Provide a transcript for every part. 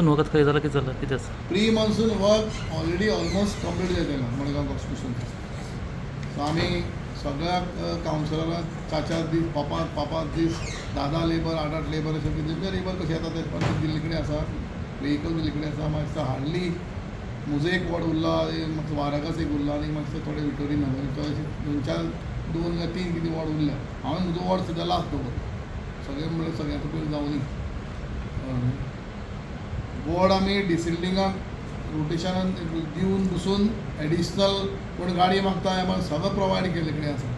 Monsoon वखत खंय जालां, कितें जालां, कितें आसा? Pre monsoon work already almost complete जायत आयला मडगांव कॉन्स्टिट्युशन्सी. सो आमी सगळ्या कावन्सिलरांक चार चार दीस, पांच पांच पांच दीस, धा धा लेबर, आठ आठ लेबर अशें कितें लेबर कशें येता तें पण दिल्ली कडेन आसा, वेहिकल दिल्ली कडेन आसा. मातसो हार्डली म्हजो एक वॉर्ड उरला, मातसो वारागास एक उरला आनी मातसो थोडे विटोरिनो, अशे दोन चार, दोन काय तीन कितें वॉर्ड उरल्या. हांवें म्हजो वॉर्ड सद्या लास्ट दवरलो. सगळें म्हणल्यार सगळ्यांचो पयलीं जावनी. वॉर्ड आमी डिसिल्टिंगाक रोटेशनान दिवन बसून एडिशनल कोण गाडी मागता आमी सगळें प्रोवायड केल्ले कडेन आसा.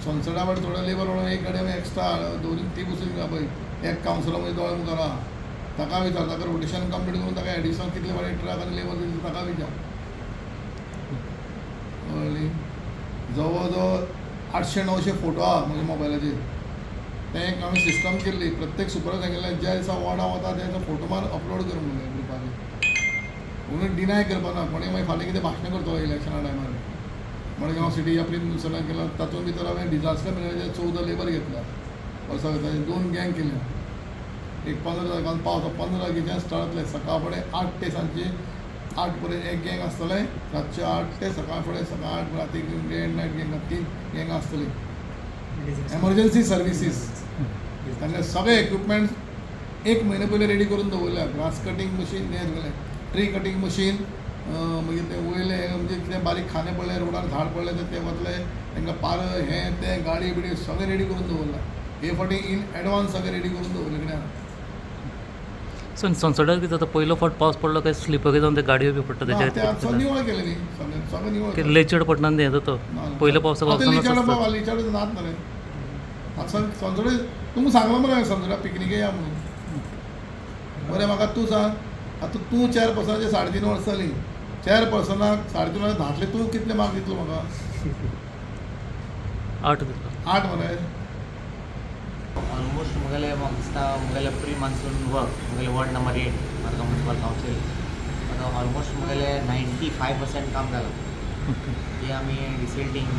सनसेटा वाटेर थोडे लेबर म्हणून एक गाडी आमी एक्स्ट्रा दवरून ती बसून पळय एक कावन्सिलर म्हज्या दोळ्या मुखार आहा, ताका विचार. ताका रोटेशन कंप्लीट करून ताका एडिशनल कितले फावटी ट्रक आनी लेबर दिली ताका विचार. कळ्ळी? जवळ जवळ 800-900 फोटो आहा म्हज्या मोबायलाचेर. तें एक आमी सिस्टम केल्ली. प्रत्येक सुपरवायजर सांगिल्लें, ज्या दिसा वॉर्डा वता त्या दिसा फोटो मार, अपलोड कर म्हणून ग्रुपाचेर. म्हणून डिनाय करपा ना कोणी. मागीर फाल्यां कितें भाशणां करतलो इलेक्शना टायमार. मडगांव सिटी या प्री मॉन्सुनाक केला, तातूंत भितर हांवें डिजास्टर मॅनेजर 14 लेबर घेतल्या वर्सा भितर. दोन गँग केल्या. एक 15 तारखान पावस, 15 तारखेच्यान स्टार्ट जातलें. सकाळ फुडें 8 ते सांजचे 8 पर्यंत एक गँग आसतलें. रातचे 8 ते सकाळ फुडें सकाळ 8, राती डे एंड नायट गँग, तीन गँगां आसतली. एमर्जन्सी सर्विसीस तांकां सगळे इक्विपमेंट्स एक म्हयने पयलीं रेडी करून दवरल्या. ग्रास कटींग मशीन हें सगळें, ट्री कटींग मशीन, मागीर ते वयले म्हणजे कितें बारीक खांदे पडले रोडार, झाड पडले तर ते वतले तांकां पार हें तें गाडी बिडी सगळें रेडी करून दवरलां. हे फावटी इन एडवान्स सगळें रेडी करून दवरलें कडेन. सो सनसेटार कितें जाता, पयलो फावट पावस पडलो काय स्लिपरी जावन ते गाडयो बी पडटा. ना, ते तेच्या आतां निवळ केलें न्ही सगळें, सगळें निवळ ते लेचड पडटा आनी हें जाता. पयल्या पावसा पावसानच आसता. लिचाड नात मरे आतां सनसेट. तुमकां सांगलां मरे सनसेटा पिकनिके या म्हणून. बरें, म्हाका तूं सांग आतां, तूं चेअरपर्सनाचे 3.5 वर्सां जालीं, चेअरपर्सनाक 3.5 वर्सां धांतले, तूं कितले मार्क दितलो म्हाका? 8 दितलो. 8 मरे. ऑलमोस्ट मुगेले म्हाका दिसता मुगेले प्री मान्सून वर्क मुगेले ward number 8 Madgaon municipal council आतां ऑलमोस्ट मुगेले 95% काम जालां. जे आमी डिसिल्टींग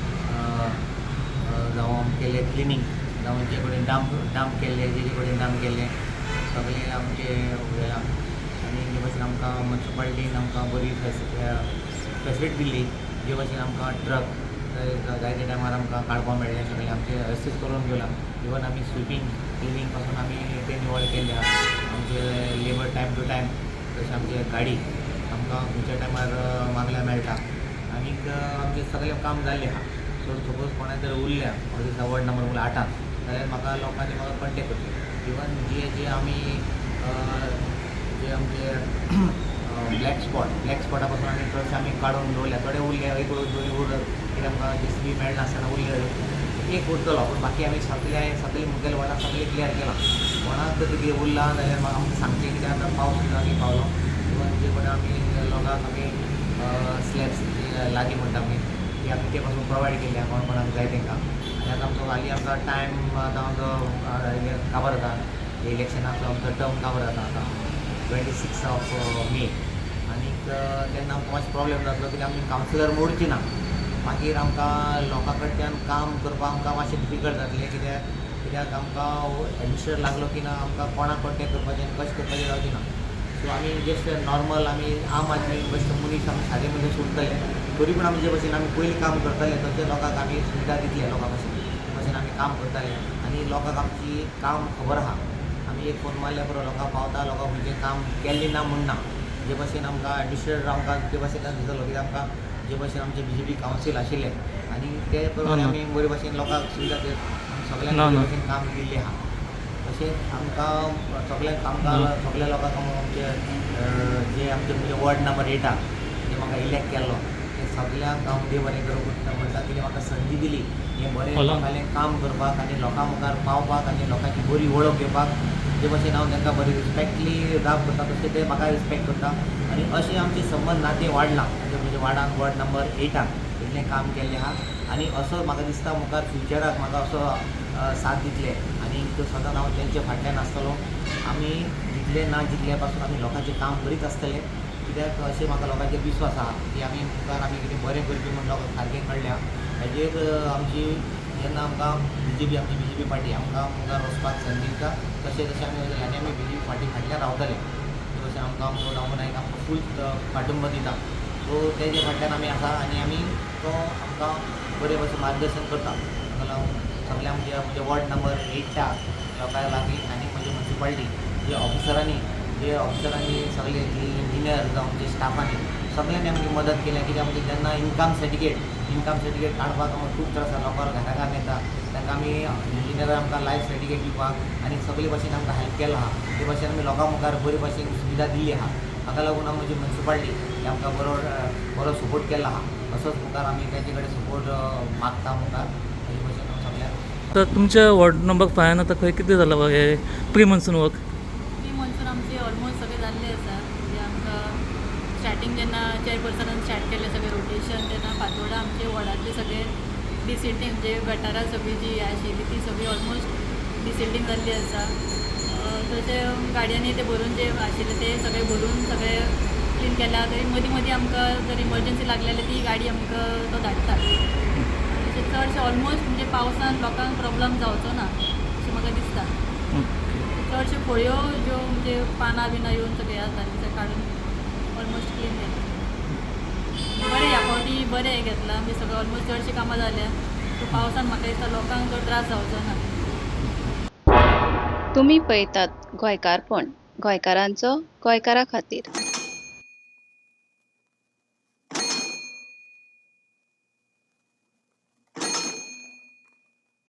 जावं केले, क्लिनींग जावं, जे कडेन डंप डंप केल्ले, जे जे कडेन डंप केल्ले सगळे आमचे गेलां. आनी जे भशेन आमकां मुन्सिपालिटीन आमकां बरी फेसिलिटी दिल्ली, जे भशेन आमकां ट्रक जायते टायमार आमकां काडपाक मेळ्ळें, सगळें आमचें असिस्ट करून गेलां. इवन आमी स्विपींग क्लिनींग पासून आमी तें निवळ केल्लें आहा. आमचे लेबर टायम टू टायम, तशें आमचे गाडी आमकां खंयच्या टायमार मागल्यार मेळटा. आनीक आमचें सगळें काम जाल्लें आहा. सो सपोज कोणाक जर उरल्या म्हाका दिसता वॉर्ड नंबर म्हणल्यार 8 जाल्यार म्हाका लोकांनी म्हाका कॉन्टेक्ट करचें. इवन जे जे आमी जे आमचे ब्लॅक स्पॉट, ब्लॅक स्पॉटा पासून आमी चडशे आमी काडून दवरल्या. थोडे उरले, एक दोन उरत कित्याक आमकां जेसीबी मेळनासतना उरले, एक उरतलो. पूण बाकी आमी सगळे सगळे मुगेले वॉर्डान सगळें क्लियर केलां. कोणाक जर कितें उरलां जाल्यार म्हाका आमकां सांगचें, कित्याक आतां पावस लागीं पावलो. इवन जे कोण आमी लोकांक आमी स्लॅब्स लागीं म्हणटा आमी ती आमी ते पासून प्रोवायड केल्ली आहा कोण कोणाक जाय तांकां. आनी आतां आमचो हालीं आमकां टायम आतां आमचो काबार जाता, इलेक्शनाचो आमचो टर्म काबार जाता आतां 26 ऑफ मे. आनीक तेन्ना आमकां मातसो प्रॉब्लेम जातलो, कित्याक आमी कावन्सिलर मोडची ना. मागीर आमकां लोकां कडच्यान काम करपाक आमकां मातशें डिफिकल्ट जातलें, कित्याक कित्याक आमकां एडमिनिस्ट्रेटर लागलो की ना, आमकां कोणाक कॉन्टेक्ट करपाचें आनी कशें करपाचें जावचें ना. सो आमी जस्ट नॉर्मल आमी आम आदमी, बेश्टे मनीस, आमी सादे मनीस उरतले. तरी पूण आमी जे भशेन आमी पयलीं काम करताले तशें लोकांक आमी सुविधा दितले. लोकां भशेन ते भशेन आमी काम करताले आनी लोकांक आमची काम खबर आहा. आमी एक फोन मारल्यार पुरो, लोकांक पावता. लोकांक खंयचें काम केल्लें ना म्हूण ना. जे भशेन आमकां एडमिनिस्ट्रेटर आमकां ते भशेन दिसलो, कित्याक आमकां जे भशेन आमचे बीजेपी कावन्सील आशिल्ले आनी ते प्रमाणे आमी बरे भशेन लोकांक सुविधा दित आमी सगळ्यांक ना, बरे ना. भशेन काम दिल्लें आहा. तशेंच आमकां सगळ्यांक आमकां सगळ्या लोकांक आमचे जे आमचे म्हणजे वॉर्ड नंबर 8 जे म्हाका इलेक्ट केल्लो ते सगळ्यांक हांव देव बरें करूं म्हणटा, कितें म्हाका संदी दिली हें बरें हॅलो. लोकांलें काम करपाक आनी लोकां मुखार पावपाक आनी लोकांची बरी वळख घेवपाक. जे भशेन हांव तांकां बरी रिस्पेक्टली जाप करता, तशें ते म्हाका रिस्पेक्ट करता आनी अशें आमचें संबंद नातें वाडलां. म्हणजे म्हज्या वार्डान वॉर्ड नंबर 8 इतलें काम केल्लें आहा आनी असो म्हाका दिसता मुखार फ्युचराक म्हाका असो साथ दितले आनी सदांच हांव तेंच्या फाटल्यान आसतलो. आमी जिखले ना जिखले पासून आमी लोकांचें काम करीत आसतले, कित्याक अशें म्हाका लोकांचेर विस्वास आहा की आमी मुखार आमी कितें बरें करपी म्हूण लोकांक सारकें कळ्ळ्या. हेजेर आमची जेन्ना आमकां बीजेपी, आमची बीजेपी पार्टी आमकां मुखार वचपाक संदी दिता, तशें तशें आमी वयतले आनी आमी बीजेपी पार्टी फाटल्यान रावतले. ते भशेन आमकां आमचो दामू नायक आमकां फूल पाठिंबो दिता. सो तेजे फाटल्यान आमी आसा आनी आमी तो आमकां बरे भशेन मार्गदर्शन करता. ताका लागून सगळे आमचे म्हणजे वॉर्ड नंबर 8च्या लोकां लागीं आनी म्हणजे मुन्सिपाल्टी जे ऑफिसरांनी सगळे जे इंजिनियर जावं जे स्टाफांनी सगळ्यांनी आमची मदत केल्या. कित्याक म्हणजे जेन्ना इनकम सर्टिफिकेट काडपाक आमकां खूब त्रास जाता. लोकां घरा घरान येता तांकां आमी इंजिनियरान आमकां लायफ सर्टिफिकेट दिवपाक आनी सगळे भशेन आमकां हेल्प केला आहा. ते भशेन आमी लोकां मुखार बरे भशेन सुविधा दिल्ली आहा. हाका लागून आमची मुन्सिपाल्टी आमकां बरो बरो सपोर्ट केला आहा. असोच मुखार आमी तेजे कडेन सपोर्ट मागता मुखार अशे भशेन हांव सगळ्यांक. तर तुमच्या वॉर्ड नंबर 5 आतां खंय कितें जालां हे pre monsoon work? Pre monsoon आमचे ऑलमोस्ट सगळें जाल्लें आसा. म्हणजे आमकां स्टार्टींग जेन्ना चेअरपर्सनान स्टार्ट केल्लें सगळें रोटेशन तेन्ना फातोर्डा आमचे वॉर्डांतले सगळे डिसिल्टींग म्हणजे गटारां सगळीं जी आशिल्ली ती सगळी ऑलमोस्ट डिसिल्टींग जाल्ली आसा. तशें गाडयांनी ते भरून जे आशिल्ले ते सगळे भरून सगळे क्लीन केल्या. तरी मदीं मदीं आमकां जर इमर्जन्सी लागली जाल्यार ती गाडी आमकां तो धाडटा. तशें चडशें ऑलमोस्ट म्हणजे पावसान लोकांक प्रोब्लम जावचो ना अशें म्हाका दिसता. चडश्यो फळयो ज्यो म्हणजे पानां बिनां येवन सगळें जाता ते काडून ऑलमोस्ट क्लीन केलें. बरें ह्या फावटी बरें हें घेतलां म्हणजे सगळें ऑलमोस्ट चडशीं कामां जाल्या. सो पावसान म्हाका दिसता लोकांक चड त्रास जावचो ना. तुमी पळयतात गोंयकारपण, गोंयकारांचो गोंयकारा खातीर.